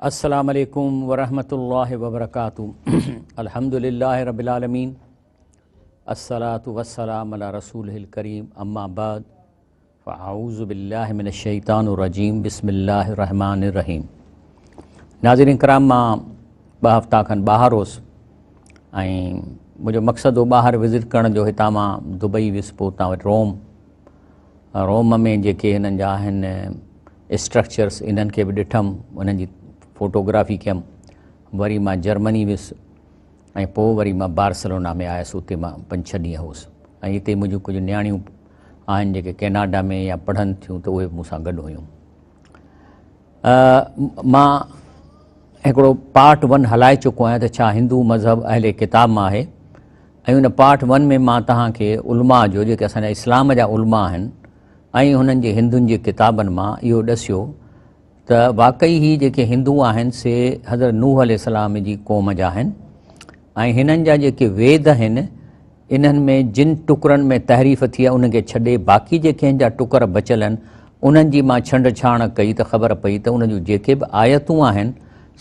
السلام عليڪم ورحمة الله وبرڪاته الحمد لله رب العالمين الصلاة والسلام على رسوله الڪريم اما بعد فاعوذ بالله من الشيطان الرجيم بسم الله الرحمن الرحيم ناظرين ڪرام مان ٻه هفتا کن ٻاهر هوس ۽ منهنجو مقصد هو ٻاهر وزٽ ڪرڻ جو هتان مان دبئي ويس پوء اتان وري روم روم ۾ جيڪي هنن جا آهن اسٽرڪچرس انهن کي به ڏٺم انهن جي فوٽوگرافي ڪيم وري مان جرمني ويس ۽ پوء وري مان بارسلونا ۾ آيس اتي مان پنج ڇهه ڏينهن هوس ۽ هتي منهنجون ڪجهه نياڻيون آهن جيڪي ڪيناڊا ۾ يا پڙهن ٿيون ته اهي به مون سان گڏ هيون مان هڪڙو پارٽ ون هلائي چڪو آهيان ته ڇا هندو مذهب اهل ڪتاب مان آهي ۽ ان پارٽ ون ۾ مان توهان کي علماء جو جيڪي اسان جا اسلام جا علماء آهن ۽ هنن جي هندن جي ڪتابن مان اهو ڏسيو ته واقعي هي جيڪي هندو آهن سي حضرت نوح عليه السلام جي قوم جا آهن ۽ هنن جا جيڪي ويد آهن انهن ۾ جن ٽڪرن ۾ تحريف ٿي آهي انهن کي ڇڏي باقي جيڪي هن جا ٽڪر بچيل آهن انهن جي مان ڇنڊ ڇاڻ ڪئي ته خبر پئي ته انهن جون جيڪي به آيتون آهن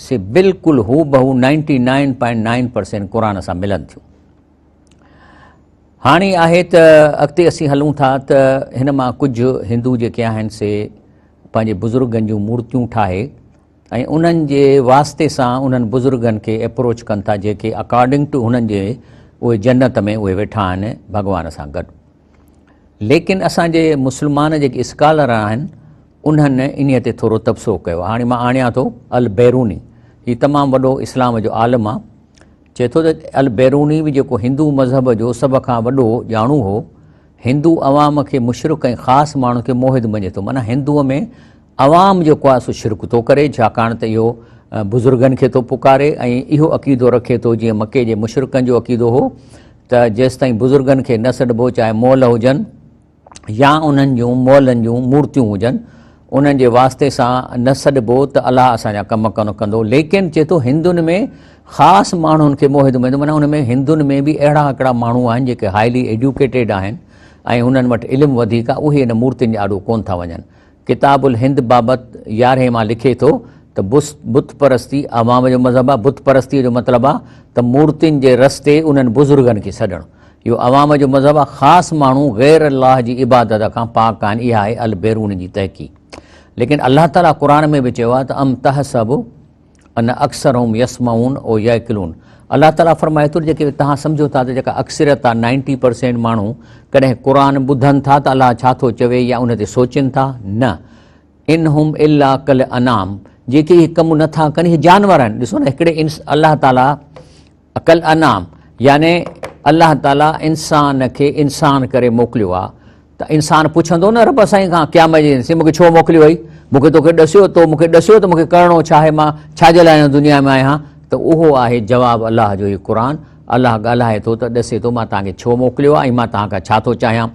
سي بلڪل هوبهو ninety nine point nine percent قرآن سان ملن ٿيون. هاڻي آهي ته اڳتي اسين هلون ٿا ته هن مان ڪجهه هندو جيڪي آهن سي پنهنجي بزرگن جون مورتيون ٺاهي ۽ انهن جي واسطي سان انهن بزرگن کي اپروچ ڪن ٿا جيڪي اڪارڊنگ ٽو هنن جي اهي جنت ۾ اهي ويٺا آهن ڀڳوان سان گڏ ليڪن اسان جي مسلمان جيڪي اسڪالر آهن انهن انهي تي ٿورو تبصرو ڪيو هاڻي مان آڻيان ٿو البيروني هي تمام وڏو اسلام جو عالم آ چئي ٿو ته البيروني به جيڪو هندو مذهب جو سڀ کان وڏو ڄاڻو هو هندو عوام کي مشرڪ ۽ خاص ماڻهن کي موحد مڃي ٿو معنيٰ هندوء ۾ عوام جيڪو آهي سو شرڪ ٿو ڪري ڇاڪاڻ ته اهو بزرگن کي ٿو پڪاري ۽ اهو عقيدو رکي ٿو جيئن مڪي جي مشرڪن جو عقيدو هو ته جيستائين بزرگن کي نه سڏبو چاهي مئل هجن يا انهن جون مئلن جون مورتيون هجن انهن جي واسطي سان نه سڏبو ته الله اسان جا ڪم ڪونه ڪندو ليڪن چئي ٿو هندن ۾ خاص ماڻهن کي موحد مڃيندو معنيٰ ان ۾ هندن ۾ به اهڙا هڪڙا ماڻهو آهن جيڪي هائلي ايڊيوڪيٽيڊ آهن ۽ انهن وٽ علم وڌيڪ آهي اهي ان مورتين جي آڏو ڪونه ٿا وڃن ڪتاب الهند بابت يارهين مان لکي ٿو ته بت پرستي عوام جو مذهب آهي، بت پرستيء جو مطلب آهي ته مورتين جي رستي انهن بزرگن کي سڏڻ. اهو عوام جو مذهب آهي، خاص ماڻهو غير الله جي عبادت کان پاڪ آهن، اها آهي البيروني جي تحقيق. ليڪن الله تعاليٰ قرآن ۾ به چيو آهي ته ام تحسب ان اڪثرهم يسمعون او يعقلون الله تعاليٰ فرمائي ٿو جيڪي توهان سمجهو ٿا ته جيڪا اڪثريت آهي نائنٽي پرسينٽ ماڻهو ڪڏهن قرآن ٻڌن ٿا ته الله ڇا ٿو چوي يا ان تي سوچين ٿا نه ان هم الا ڪل انعام جيڪي هي ڪم نٿا ڪن هي جانور آهن ڏسو نه هڪڙي الله تعاليٰ ڪل انعام يعني الله تعاليٰ انسان کي انسان ڪري موڪليو آهي ته انسان پڇندو نه رب سائين کان قيامت جي ڏينهن مون کي ڇو موڪليو اٿئي مون کي توکي ڏسيو تو مون کي ڏسيو ته مون کي ڪرڻو ڇا آهي مان ڇا جي لاء هن دنيا ۾ آهيان ته اهو آهي جواب الله جو هي قرآن الله ڳالهائي ٿو ته ڏسي ٿو مان توهان کي ڇو موڪليو آهي ۽ مان توهان کان ڇا ٿو چاهيان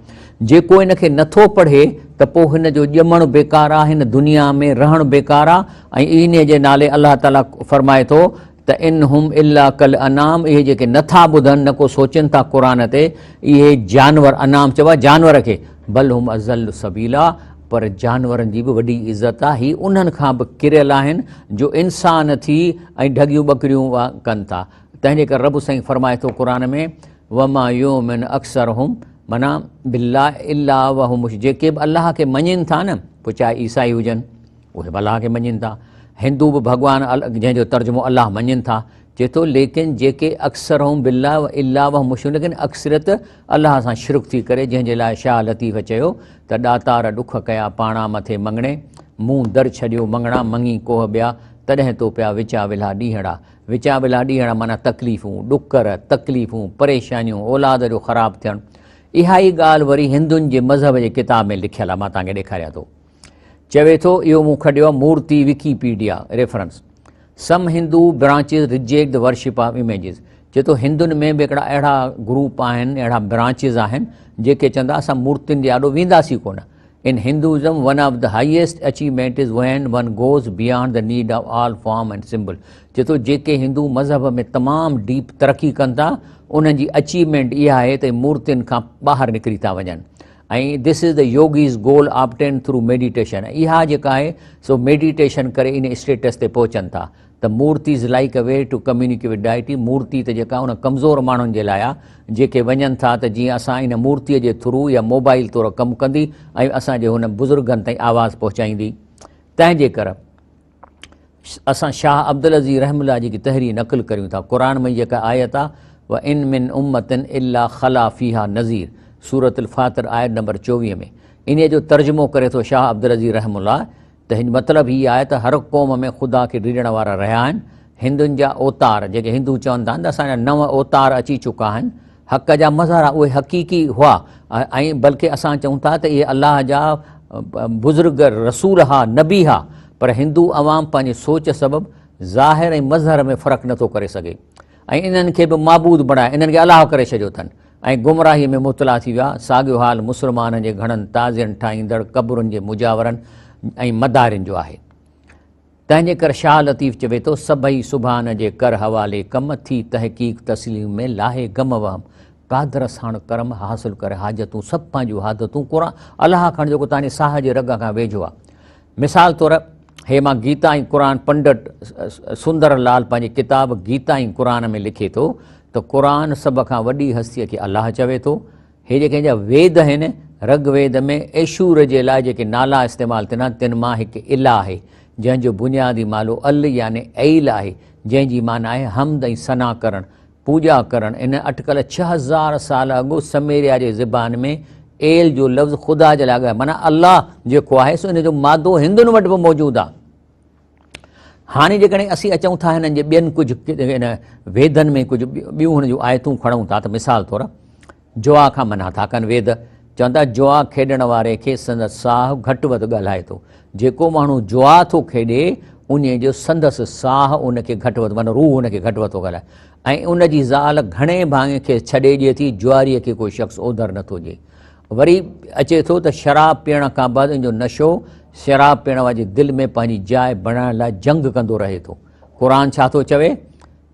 جيڪو ان کي نٿو پڙهي ته پوء هن جو ڄمڻ بيڪار آهي هن دنيا ۾ رهڻ بيڪار آهي ۽ انهي جي نالي الله تعاليٰ فرمائي ٿو ته ان هم الا ڪالانعام اهي جيڪي نه ٿا ٻڌن نه ڪو سوچين ٿا قرآن تي اهي جانور انعام چئبو آهي جانور کي بل هم اضل سبيلا پر جانورن جي به وڏي عزت آهي هي انهن کان به ڪريل آهن جو انسان ٿي ۽ ڍڳيون ٻڪريون ڪن ٿا تنهن جي ڪري رب سائين فرمائي ٿو قرآن ۾ وما يؤمن اڪثرهم معنيٰ بالله الا وهم مشرڪون جيڪي به الله کي مڃين ٿا نه پوء چاهي عيسائي هجن اهي به الله کي مڃين ٿا. هندو به ڀڳوان جنهن جو ترجمو الله مڃين ٿا. چئي ٿو ليڪن جيڪي اڪثرهم بالله الا وهم مشرڪون ليڪن اڪثريت الله سان شرڪ ٿي ڪري جنهن جي لاء شاهه لطيف چيو ته ڏاتار ڏک ڪيا پاڻا مٿي مڱڻي مون در ڇڏيو مڱڻا مڱي ڪوهه ٻيا تڏهن تو پيا وچا ولها ڏينهڙا وچا ولها ڏينهڙا معنيٰ تڪليفون ڏڪر تڪليفون پريشانيون اولاد جو خراب ٿيڻ اها ئي ڳالهه وري هندن جي مذهب جي ڪتاب ۾ لکيل آهي مان توهان کي ڏيکاريان ٿو. چوي ٿو اهو مون کڍيو آهي مورتي Wikipedia reference some Hindu branches reject the worship of images چئي ٿو هندن ۾ به هڪڙا اهڙا گروپ آهن اهڙا برانچز آهن جيڪي چوندا اسان مورتين جي آڏو وينداسين ڪونه in Hinduism one of the highest achievement is when one goes beyond the need of all form and symbol چئي ٿو جيڪي هندو مذهب ۾ تمام ڊيپ ترقي ڪن ٿا انهن جي اچيومينٽ اها آهي ته مورتين کان ٻاهر نڪري ٿا وڃن. ۽ This is the yogi's goal obtained through meditation اها جيڪا آهي سو ميڊيٽيشن ڪري ان اسٽيٽس تي پهچن ٿا ته murti is like a way to communicate with deity مورتي ته جيڪا ان ڪمزور ماڻهن جي لاء آهي جيڪي وڃن ٿا ته جيئن اسان ان مورتي جي ٿرو يا موبائل طور ڪم ڪندي ۽ اسان جي هن بزرگن تائين آواز پهچائيندي تنهن جي ڪر اسان شاهه عبدالعزيز رحم الله جي تحرير نقل ڪريون ٿا قرآن ۾ جيڪا آيت آ و ان من امة الا خلا فيها نذير سورة الفاطر آيت نمبر 24 ۾ انهيء جو ترجمو ڪري ٿو شاهه عبدالعزيز رحم الله ته هن مطلب هي آهي ته هر قوم ۾ خدا کي ڊڄڻ وارا رهيا آهن هندن جا اوتار جيڪي هندو چون ٿا ته اسان جا نو اوتار اچي چڪا آهن حق جا مظهر اهي حقيقي هئا ۽ بلڪه اسان چئون ٿا ته اهي الله جا بزرگ رسول ها نبي ها پر هندو عوام پنهنجي سوچ سبب ظاهر ۽ مظهر ۾ فرق نٿو ڪري سگهي ۽ انهن کي به معبود بڻائي انهن کي الله ڪري ڇڏيو اٿن ۽ گمراهي ۾ مبتلا ٿي ويا ساڳيو حال مسلمانن جي گهڻن تعزين ٺاهيندڙ قبرن جي مجاورن ۽ مدارين جو آهي تنهن جي ڪر شاهه لطيف چوي ٿو، سڀئي سبحان جي ڪر حوالي ڪم، ٿي تحقيق تسليم ۾ لاهي غم وهم، قادر ساڻ ڪرم، حاصل ڪر حاجتون، سڀ پنهنجون حادتون، قرآن الله کڻ جيڪو تنهنجي ساهه جي رڳ کان ويجهو آهي. مثال طور هي مان گيتا ۽ قرآن پنڊت سندر لال پنهنجي ڪتاب گيتا ۽ قرآن ۾ لکي ٿو ته قرآن سڀ کان وڏي هستيء کي الله چوي ٿو، هي جيڪي هن جا ويد آهن، رگ ويد ۾ ايشور جي لاء جيڪي نالا استعمال ٿين ها، تن مان هڪ الا آهي، جنهن جو بنيادي مالو ال يعني ايل آهي، جنهن جي معنيٰ آهي حمد ۽ ثنا ڪرڻ، پوڄا ڪرڻ. ان اٽڪل 6000 سال اڳ سميريا جي زبان ۾ ايل جو لفظ خدا جي لاء ڳايو، معنيٰ الله جيڪو آهي سو ان جو مادو هندن وٽ به موجود آهي. هاڻي جيڪڏهن اسين اچون ٿا هنن جي ٻين ڪجهه ان ويدن ۾ ڪجهه ٻيون هن جون آيتون کڻون ٿا ته مثال طور جوا کان منع ٿا ڪن ويد چون ٿا جوا کيڏڻ واري کي سندس ساهه گهٽ وڌ ڳالهائي ٿو جيڪو ماڻهو جوا ٿو کيڏي ان جو سندس ساهه ان کي گهٽ وڌ معنيٰ روح ان کي گهٽ وڌ ٿو ڳالهائي ۽ ان جي زال گهڻي ڀاڱي کيس ڇڏي ڏئي ٿي جواريء کي ڪو شخص اوڌر نٿو ڏئي وري اچي ٿو ته شراب پيئڻ کان بعد ان جو نشو شراب پيئڻ واري جي دل ۾ پنهنجي جاء بڻائڻ لاء جنگ ڪندو رهي ٿو. قرآن ڇا ٿو چوي؟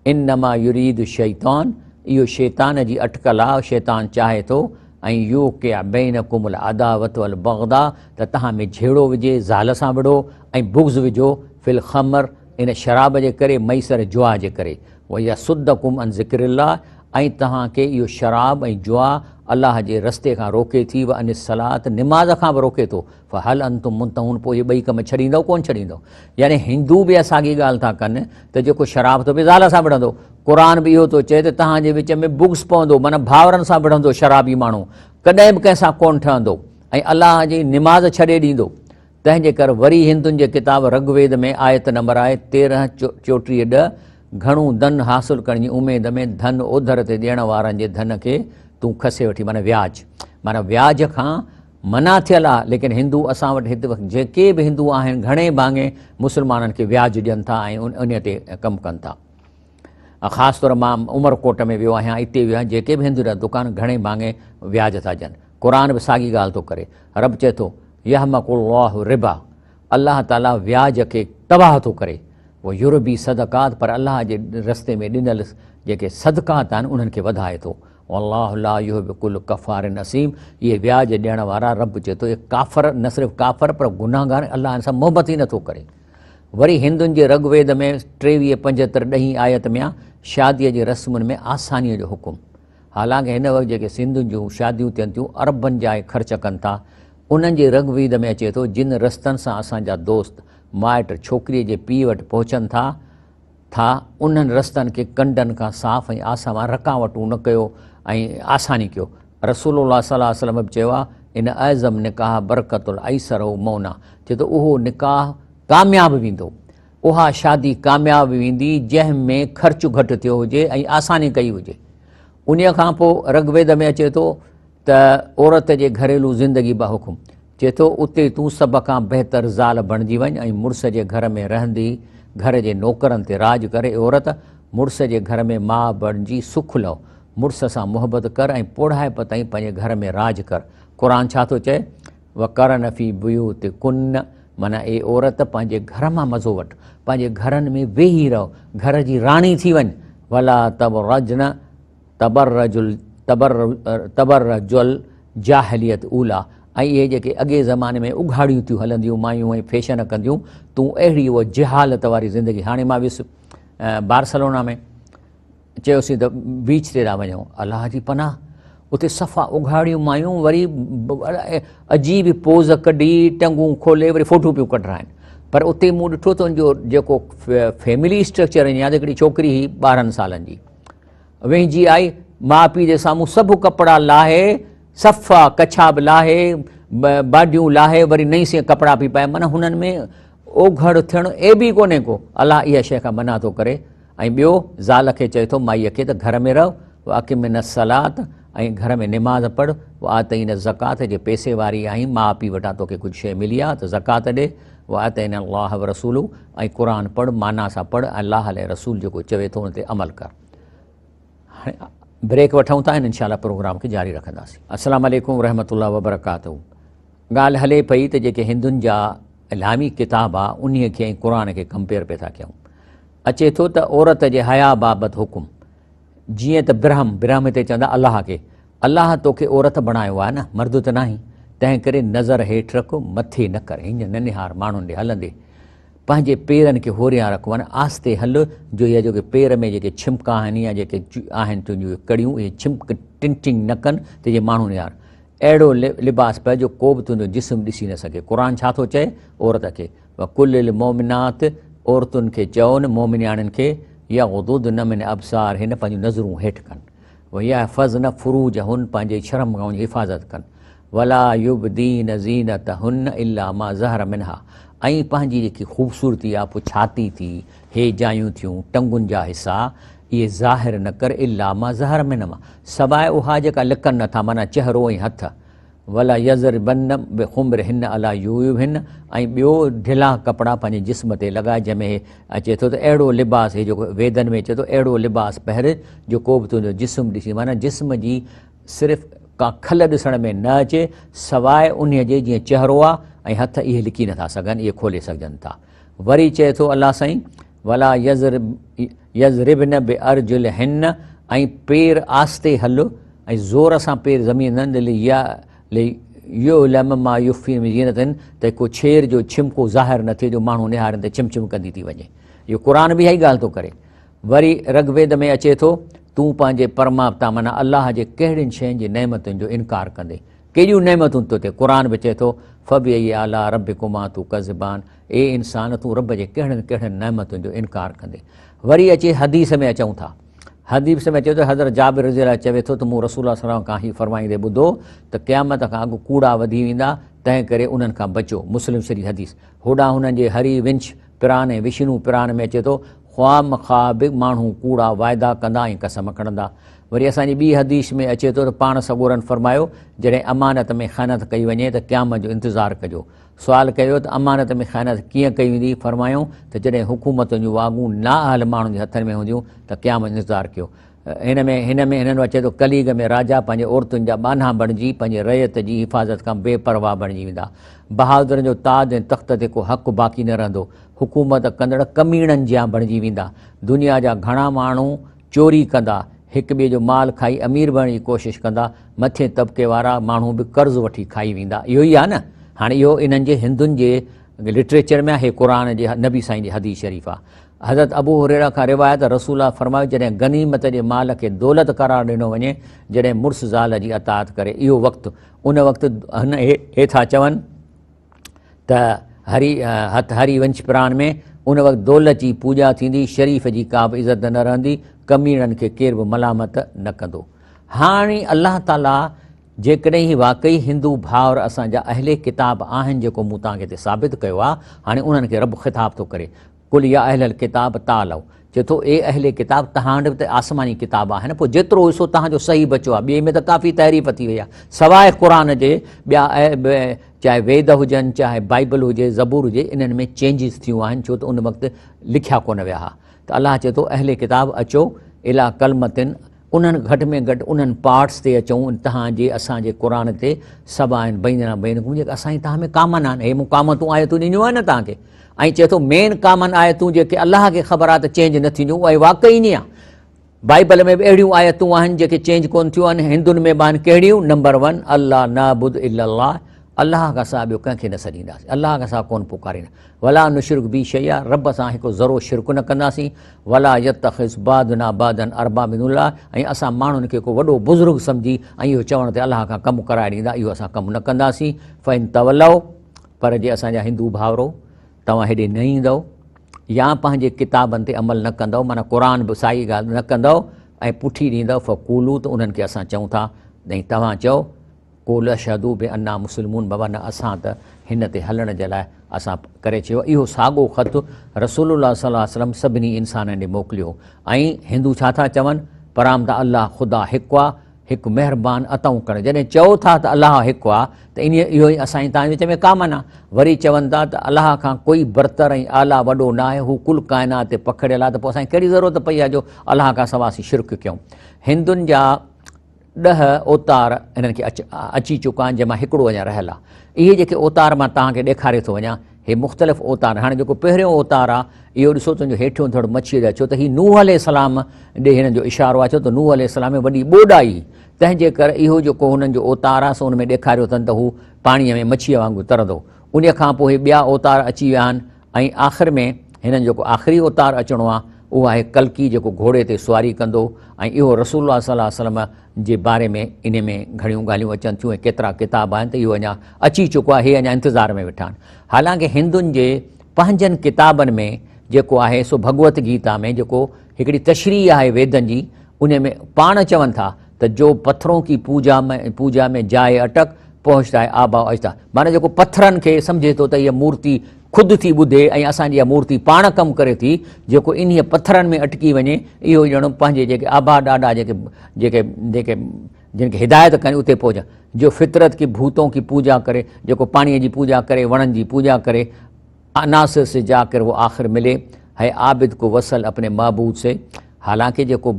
انما يريد الشيطان اهو شيطان جي اٽڪل آ، شيطان چاهي ٿو ان يوقع بينڪم العداوة والبغضاء ته توهان ۾ جهيڙو وجهي، زال سان وڙهو ۽ بغض وجهو، في الخمر ان شراب جي ڪري، ميسر جوا جي ڪري، ويصدڪم عن ذڪر الله ۽ توهان کي اهو شراب ۽ جوا الله جي رستي کان روڪي ٿي وعن الصلاة نماز کان به روڪي ٿو فهل انتم منتهون پوء اهي ٻئي ڪم ڇڏيندؤ ڪونه ڇڏيندؤ يعني هندو به اها ساڳي ڳالهه ٿا ڪن ته جيڪو شراب ٿو پي زال سان وڙهندو قرآن به اهو ٿو چئي ته توهان جي وچ ۾ بغض پوندو معنيٰ ڀائرن سان وڙهندو شرابي ماڻهو ڪڏهن به ڪنهن سان ڪونه ٺهندو ۽ الله جي نماز ڇڏي ڏيندو تنهن جي ڪر وري هندن جي ڪتاب رگ ويد ۾ آيت نمبر آهي 13 34 ڏھ، گهڻو ڌن حاصل ڪرڻ جي اميد ۾ ڌن اوڌر تي ڏيڻ وارن جي ڌن کي تون کسي وٺي معنيٰ وياج معنيٰ وياج کان منع ٿيل آهي ليڪن هندو اسان وٽ هت وقت جيڪي به هندو آهن گهڻي ڀاڱي مسلمانن کي وياج ڏين ٿا ۽ انهي تي ڪم ڪن ٿا. خاص طور مان عمر ڪوٽ ۾ ويو آهيان اتي ويو آهيان جيڪي به هندن جا دڪان گهڻي ڀاڱي وياج ٿا ڏين قرآن به ساڳي ڳالهه ٿو ڪري رب چئي ٿو يحمق الله الربا الله تعالي وياج کي تباهه ٿو ڪري ويربي صدقات پر الله جي رستي ۾ ڏنل جيڪي صدقات آهن انهن کي وڌائي ٿو والله لا يحب كل ڪفار اثيم اهي وياج ڏيڻ وارا رب چئي ٿو اهي ڪافر نه صرف ڪافر پر گنهگار الله ان سان محبت ئي نٿو ڪري وري هندن جي رگ ويد ۾ ٽيويهه پنجهتر ڏهين آيت ۾ آ شاديء جي رسمن ۾ آسانيء جو حڪم. حالانڪه هن وقت جيڪي سنڌين جون شاديون ٿين ٿيون اربن جا اهي خرچ ڪن ٿا. انهن جي رگ ويد ۾ اچي ٿو جن رستن سان اسان جا دوست، مائٽ ڇوڪريء جي پيء وٽ پهچن ٿا ٿا انهن رستن کي ڪنڊن کان صاف ۽ آسان مان رڪاوٽون نه ڪيو ۽ آساني ڪيو. رسول الله صلي الله عليه وسلم به چيو آ ان اعظم نڪاح برڪت الايسره مونا چي ٿو اهو نڪاح ڪامياب ويندو اها شادي ڪامياب ويندي جنهن ۾ خرچ گهٽ ٿيو هجي ۽ آساني ڪئي هجي. انهيء کان پوء رگ ويد ۾ اچي ٿو ته عورت جي گهريلو زندگي با حڪم چئي ٿو اتي تون سڀ کان بهتر زال بڻجي وڃ ۽ مڙس جي گهر ۾ رهندي گهر جي نوڪرن تي راڄ ڪر اي عورت مڙس جي گهر ۾ ماء بڻجي سک لهو مڙس سان محبت ڪر ۽ پوڙهائپ تائين پنهنجي گهر ۾ راڄ ڪر قرآن ڇا ٿو چئي وقرن في بيوتڪن معنيٰ اي عورت پنهنجي گهر مان مزو وٺ پنهنجي گهرن ۾ ويهي رهو گهر جي راڻي ٿي وڃ ولا تبرجن تبرج تبرج جاهليت اوليٰ ۽ اهي جيڪي اڳئين زماني ۾ اگهاڙيون ٿيون هلنديون مايون ۽ فيشن ڪنديون تون اهڙي اها جهالت واري زندگي هاڻي مان ويس بارسلونا ۾ چيوسين ته بيچ تي ٿا وڃون الله جي پناهه اتي صفا اگهاڙيون مايون وري عجيب پوز ڪڍي ٽنگون کولي وري فوٽو پيون ڪڍرائن پر اتي مون ڏٺو ته ان جو جيڪو فيملي اسٽرڪچر يا هڪڙي ڇوڪري هئي 12 سالن جي وهنجي آئي ماء پيء جي سامهون سڀ ڪپڙا لاهي صفا ڪڇا به لاهي باڊيون لاهي وري نئين سين ڪپڙا پي پائي معنيٰ هنن ۾ اوگهڙ ٿيڻ عيب ئي ڪونهي ڪو الله اها شيء کان منع ٿو ڪري ۽ ٻيو زال کي چئي ٿو مائيء کي ته گهر ۾ رهه، واقمن الصلوة ۽ گهر ۾ نماز پڙهه، وآتين الزڪوة جي پئسي واري آهين ماء پيء وٽان توکي ڪجهه شيء ملي آهي ته زڪوات ڏي، واطعن الله ورسوله ۽ قرآن پڙهه معنيٰ سان پڙهه ۽ الله ۽ رسول جيڪو چوي ٿو ان تي عمل ڪر. هاڻي بريڪ وٺون ٿا ۽ انشاء الله پروگرام کي جاري رکنداسين. السلام عليڪم ورحمة الله وبرڪاته ڳالهه هلي پئي ته جيڪي هندن جا الهامي ڪتاب آ انهي کي ۽ قرآن کي ڪمپيئر پئي ٿا ڪيون. اچي ٿو ته عورت جي حياء بابت حڪم، جيئن ته برهم، برهم هتي چوندا الله کي، الله توکي عورت بڻايو آهي نه، مرد ته ناهين، تنهن ڪري نظر هيٺ رک، مٿي نه ڪر، هينئن نه نهار ماڻهن ڏي هلندي، پنهنجي پيرن کي هوريان رک، معنيٰ آهستي هل، جو اهي جيڪي پير ۾ جيڪي ڇمڪا آهن يا جيڪي آهن تنهنجون اهي ڪڙيون، اهي ڇمڪ ٽنٽنگ نه ڪن ته جيئن ماڻهو نهار. اهڙو لباس پائي جو ڪو به تنهنجو جسم ڏسي نه سگهي. قرآن ڇا ٿو چئي عورت کي؟ وقل للمؤمنات عورتن کي چئو نه مؤمنياڻين کي يغضضن من ابصارهن پنهنجون نظرون هيٺ ڪن ويحفظن فروجهن پنهنجي شرمگاهن جي حفاظت ڪن ولا يبدين زينتهن الا ما ظهر منها ۽ پنهنجي جيڪي خوبصورتي آ پوء ڇاتي ٿي هي جايون ٿيون ٽنگن جا حصا اهي ظاهر نه ڪر الا ما ظهر منهما سواء اها جيڪا لڪن نٿا معنيٰ چهرو ۽ هٿ ولا يضربن بخمرهن علي جيوبهن ۽ ٻيو ڍلا ڪپڙا پنهنجي جسم تي لڳائي جنهن ۾ هي اچي ٿو ته اهڙو لباس هي جيڪو ويدن ۾ اچي ٿو اهڙو لباس پهر جو ڪو به تنهنجو جسم ڏسي معنيٰ جسم جي صرف ڪا کل ڏسڻ ۾ نه اچي سواء انهي جي جيئن چهرو آ ۽ هٿ اهي لڪي نٿا سگهن اهي کولي سگهجن ٿا وري چئي ٿو الله سائين ولا يضربن بارجلهن ۽ پير آهستي هل ۽ زور سان پير زمين نه ليعلم ما يخفين من زينتهن ته ڪو ڇير جو ڇمڪو ظاهر نه ٿئي جو ماڻهو نهارين ته ڇم ڇم ڪندي ٿي وڃي. اهو قرآن به اها ئي ڳالهه ٿو ڪري. وري رگ ويد ۾ اچي ٿو تون پنهنجي پرماپتا معنيٰ الله جي ڪهڙين شين جي نعمتن جو انڪار ڪندين. ڪيڏيون نعمتون تو تي قرآن به چئي ٿو فبأي آلاء ربڪما تڪذبان اي انسان تون رب جي ڪهڙن ڪهڙن نعمتن جو انڪار ڪندين. وري اچي حديث ۾ اچون ٿا. حديث ۾ اچي ٿو حضرت جابر رضي الله چوي ٿو ته مون رسول الله صلي الله عليه وسلم کان هي فرمائيندي ٻڌو ته قيامت کان اڳ ڪوڙا وڌي ويندا تنهن ڪري انهن کان بچو مسلم شريف حديث هوڏانهن هنن جي هري ونش پران ۽ وشنو پران ۾ اچي ٿو خوامخواه به ماڻهو ڪوڙا واعدا ڪندا ۽ قسم کڻندا وري اسان جي ٻي حديث ۾ اچي ٿو ته پاڻ سڳورن فرمايو جڏهن امانت ۾ خيانت ڪئي وڃي ته قيامت جو انتظار ڪجو سوال ڪيو ويو ته امانت ۾ خيانت ڪيئن ڪئي ويندي؟ فرمايائون ته جڏهن حڪومتن جون واڳون نااهل ماڻهن جي هٿن ۾ هونديون ته قيامت جو انتظار ڪيو. هن ۾ هن ۾ هنن اچي ٿو ڪليگ ۾ راجا پنهنجي عورتن جا ٻانها بڻجي پنهنجي رعيت جي حفاظت کان بي پرواهه بڻجي ويندا. بهادرن جو تاج ۽ تخت تي ڪو حق باقي نه رهندو. حڪومت ڪندڙ ڪميڻن جيان بڻجي ويندا. دنيا جا گهڻا ماڻهو چوري ڪندا، هڪ ٻئي جو مال کائي امير بڻڻ جي ڪوشش ڪندا، مٿين طبقي وارا ماڻهو به قرض وٺي کائي ويندا، اهو ئي آهي نه؟ هاڻي اهو انهن جي هندن جي لٽريچر ۾ آهي، هي قرآن جي نبي سائين جي حديث شريف آهي. حضرت ابو هريره کان روايت رسول الله فرمايو جڏهن غنيمت جي مال کي دولت قرار ڏنو وڃي، جڏهن مڙس زال جي اطاعت ڪري، اهو وقت ان وقت هن هي ٿا چون، ته هري هت هري ونش پران ۾ ان وقت دولت جي پوڄا ٿيندي، شريف جي ڪا به عزت نه رهندي، ڪميڻن کي ڪير به ملامت نه ڪندو. هاڻي الله تعاليٰ جيڪڏهن هي واقعي هندو ڀائر اسان جا اهل ڪتاب آهن جيڪو مون توهان کي هتي ثابت ڪيو آهي، هاڻي انهن کي رب خطاب ٿو ڪري، قل يا اهل الڪتاب تعالوا چئي ٿو اي اهل ڪتاب توهان وٽ به ته آسماني ڪتاب آهن پوء جيترو حصو توهان جو صحيح بچيو آهي ٻئي ۾ ته ڪافي تحريف ٿي وئي آهي سواء قرآن جي ٻيا چاهي ويد هجن چاهي بائبل هجي زبور هجي انهن ۾ چينجز ٿيون آهن ڇو ته ان وقت لکيا ڪونه ويا ها ته الله چئي ٿو اهل ڪتاب اچو الا ڪلمتن انهن گهٽ ۾ گهٽ انهن پارٽس تي اچون توهان جي اسان جي قرآن تي سڀ آهن بيننا بينڪم جيڪي اسان جي توهان ۾ ڪامن آهن هي مون ڪامتون آيتون ڏنيون آهن نه توهان کي ۽ چئي ٿو مين ڪامن آيتون جيڪي الله کي خبر آهي ته چينج نه ٿينديون اهي واقعي ائين آهي. بائيبل ۾ به اهڙيون آيتون آهن جيڪي چينج ڪون ٿيون آهن، هندن ۾ به آهن. ڪهڙيون؟ نمبر ون، الله نعبد الا الله، الله کان سواء ٻيو ڪنهن کي نه سڏينداسين، الله کان سواء ڪون پڪاريندا، ولا نشرڪ به شيئا، رب سان هڪ ذرو شرڪ نه ڪنداسين، ولا يتخذ بعضنا بعضا اربابا من دون الله، ۽ اسان ماڻهن کي ڪو وڏو بزرگ سمجهي ۽ اهو چوڻ تي الله کان ڪم ڪرائي ڏيندا، اهو اسان ڪم نه ڪنداسين. فان تولوا، پر جي اسان جا هندو ڀائرو توهان هيڏي نه ايندؤ يا پنهنجي ڪتابن تي عمل نه ڪندؤ، معنيٰ قرآن به ساڳي ڳالهه نه ڪندؤ ۽ پٺي ڏيندؤ، فقولوا، ته انهن کي اسان چئون ٿا ۽ توهان چئو، قولوا اشهدوا بانا مسلمون، بابا نه اسان ته هن تي هلڻ جي لاء اسان ڪري چيو. اهو ساڳو خط رسول الله صلي الله عليه وسلم سڀني انسانن ڏي موڪليو. ۽ هندو ڇا ٿا چون؟ پرام ته الله خدا هڪ آ، هڪ مهربان عطائون ڪرڻ. جڏهن چئو ٿا ته الله هڪ آ ته انهيء اهو ۽ اسان ۽ توهان جي وچ ۾ ڪا معنيٰ؟ وري چون ٿا ته الله کان ڪوئي برتر ۽ اعليٰ وڏو ناهي، هو ڪل ڪائنات تي پکڙيل آ ته پوء اسان کي ڪهڙي ضرورت پئي آ جو الله کان سواء اسين شرڪ ڪيون؟ هندن جا ڏهه اوتار هنن کي اچي چڪا آهن جنهن مان هڪڙو اڃا رهيل آ. اهي جيڪي اوتار مان توهان کي ڏيکاري ٿو وڃان هي مختلف اوتار هاڻي جيڪو پهريون اوتار آ اهو ڏسو تنهنجو هيٺيون ڌڙ مڇيء جا ڇو ته هي نوح عليه السلام ڏي هنن جو اشارو آ ڇو ته نوح عليه السلام ۾ وڏي ٻوڏ آئي هئي تنهن جي ڪري اهو جيڪو هنن جو اوتار آ سو ان ۾ ڏيکاريو اٿن ته هو پاڻيء ۾ مڇيء وانگر ترندو انهيء کان پوء هي ٻيا اوتار اچي ويا آهن ۽ آخر ۾ هنن جيڪو آخري اوتار اچڻو آ اهو آهي ڪلڪي جيڪو گهوڙي تي سواري ڪندو ۽ اهو رسول الله صلي الله عليه وسلم جي باري ۾ انهي ۾ گهڻيون ڳالهيون اچن ٿيون ۽ ڪيترا ڪتاب آهن ته اهو اڃا اچي چڪو آهي، هي اڃا انتظار ۾ ويٺا آهن. حالانڪه هندن جي پنهنجن ڪتابن ۾ جيڪو آهي سو ڀڳوت گيتا ۾ جيڪو هڪڙي تشريح آهي ويدن جي انهي ۾ پاڻ چون ٿا ته جو پٿرون ڪي پوجا ۾ جائي اٽڪ پهچتا هي آبا و اجدا معنيٰ جيڪو پٿرن کي سمجهي ٿو ته هيء مورتي خود ٿي ٻڌي ۽ اسان جي اها مورتي پاڻ ڪم ڪري ٿي، جيڪو انهيء پٿرن ۾ اٽڪي وڃي، اهو ڄڻ پنهنجي جيڪي آبا ڏاڏا جيڪي جيڪي جيڪي جن کي هدايت ڪري اتي پهچ جو فطرت ڪي ڀوتون ڪي پوجا ڪري، جيڪو پاڻيء جي پوجا ڪري، وڻن جي پوجا ڪري، عناصر سي جا ڪر وو آخر ملي، هي عابد ڪو وصل اپني معبود سي، حالانڪه جيڪو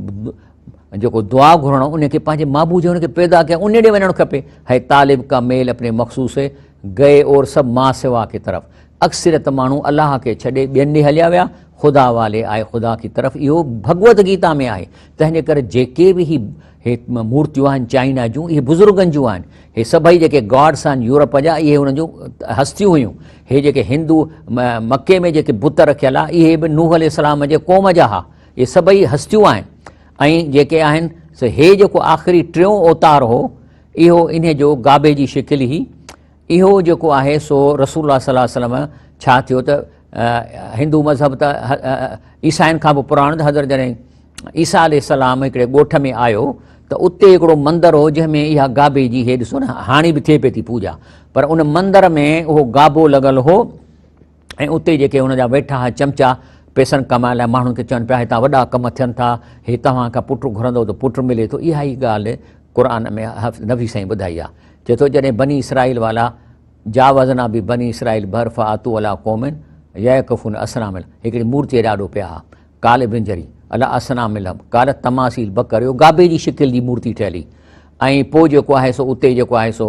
جيڪو دعا گهرڻ ان کي پنهنجي معبود جي ان کي پيدا ڪيا ان ڏي وڃڻ کپي، هي طالب ڪا ميل اپني مخصوص سي، گئي اور سب ما سوا ڪي طرف، اڪثريت ماڻهو الله کي ڇڏي ٻين ڏي هليا ويا، خدا والي آئي خدا ڪي طرف، اهو ڀڳوت گيتا ۾ آهي، تنهن جي ڪري جيڪي به هي هي مورتيون آهن چائنا جون اهي بزرگن جون آهن، هي سڀئي جيڪي گاڊس آهن يورپ جا اهي انهن جون هستيون هيون، هي جيڪي هندو مڪي ۾ جيڪي بت رکيل آ اهي به نوح عليه السلام جي قوم جا ها، اهي سڀئي هستيون آهن ۽ جيڪي آهن سو هي جيڪو آخري ٽيون اوتار هو اهو انهي جو گابي جي شڪل هئي، اهو جيڪو آهي سو رسول الله صلي الله عليه وسلم ڇا ٿيو ته هندو مذهب ته عيسائين کان به پراڻو ته حضرت جڏهن عيسيٰ عليه السلام هڪڙي ڳوٺ ۾ آيو ته اتي هڪڙو مندر هو جنهن ۾ اها گابي جي هي ڏسو نه هاڻي به ٿئي پئي ٿي پوڄا پر ان مندر ۾ اهو گابو لڳل هو ۽ اتي جيڪي هن جا ويٺا ها چمچا پئسن ڪمائڻ لاء ماڻهن کي چون پيا هتان وڏا ڪم ٿين ٿا هي توهان کان پٽ گهرندو ته پٽ ملي ٿو اها ئي ڳالهه قرآن ۾ نبي سائين ٻڌائي آهي چئي ٿو جڏهن بني اسرائيل والا جاوزنا به بني اسرائيل بحر فاتو علا قوم يعڪفون اصنام هڪڙي مورتي ڏاڏو پيا ها قال ابن جري علا اصنام لهم قال تماثيل بقر اهو گابي جي شڪل جي مورتي ٺهيل هئي ۽ پوء جيڪو آهي سو اتي جيڪو آهي سو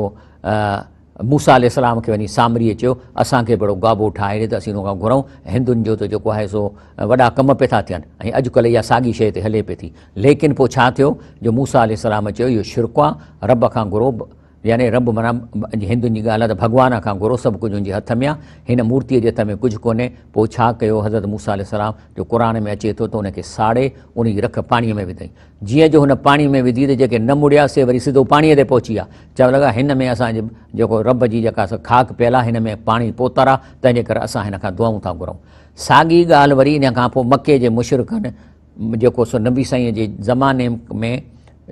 موسيٰ عليه السلام کي وڃي سامريء چيو اسان کي به اهڙو گابو ٺاهي ڏي ته اسين ان کان گهرون هندن جو ته جيڪو آهي سو وڏا ڪم پئي ٿا ٿين ۽ اڄڪلهه اها ساڳي شيء هتي هلي پئي ٿي ليڪن پوء ڇا ٿيو جو موسيٰ عليه السلام چيو اهو شرڪ آهي رب کان گهرو يعني رب معنيٰ هندن جي ڳالهه آهي ته ڀڳوان کان گهرو سڀ ڪجهه ان جي هٿ ۾ آهي، هن مورتيء جي هٿ ۾ ڪجهه ڪونهي، پوء ڇا ڪيو حضرت موسيٰ عليه السلام جو قرآن ۾ اچي ٿو ته ان کي ساڙي ان جي رک پاڻيء ۾ وڌائين، جيئن جو هن پاڻيء ۾ وڌي ته جيڪي نه مڙيا سي وري سڌو پاڻيء تي پهچي ويا، چوڻ لڳا هن ۾ اسان جي جيڪو رب جي جيڪا سا خاڪ پيل آهي هن ۾ پاڻي پوتر آهي تنهن جي ڪري اسان هن کان دعائون ٿا گهرون. ساڳي ڳالهه وري ان کان پوء مڪي جي مشرڪن جيڪو سو نبي سائينء جي زماني ۾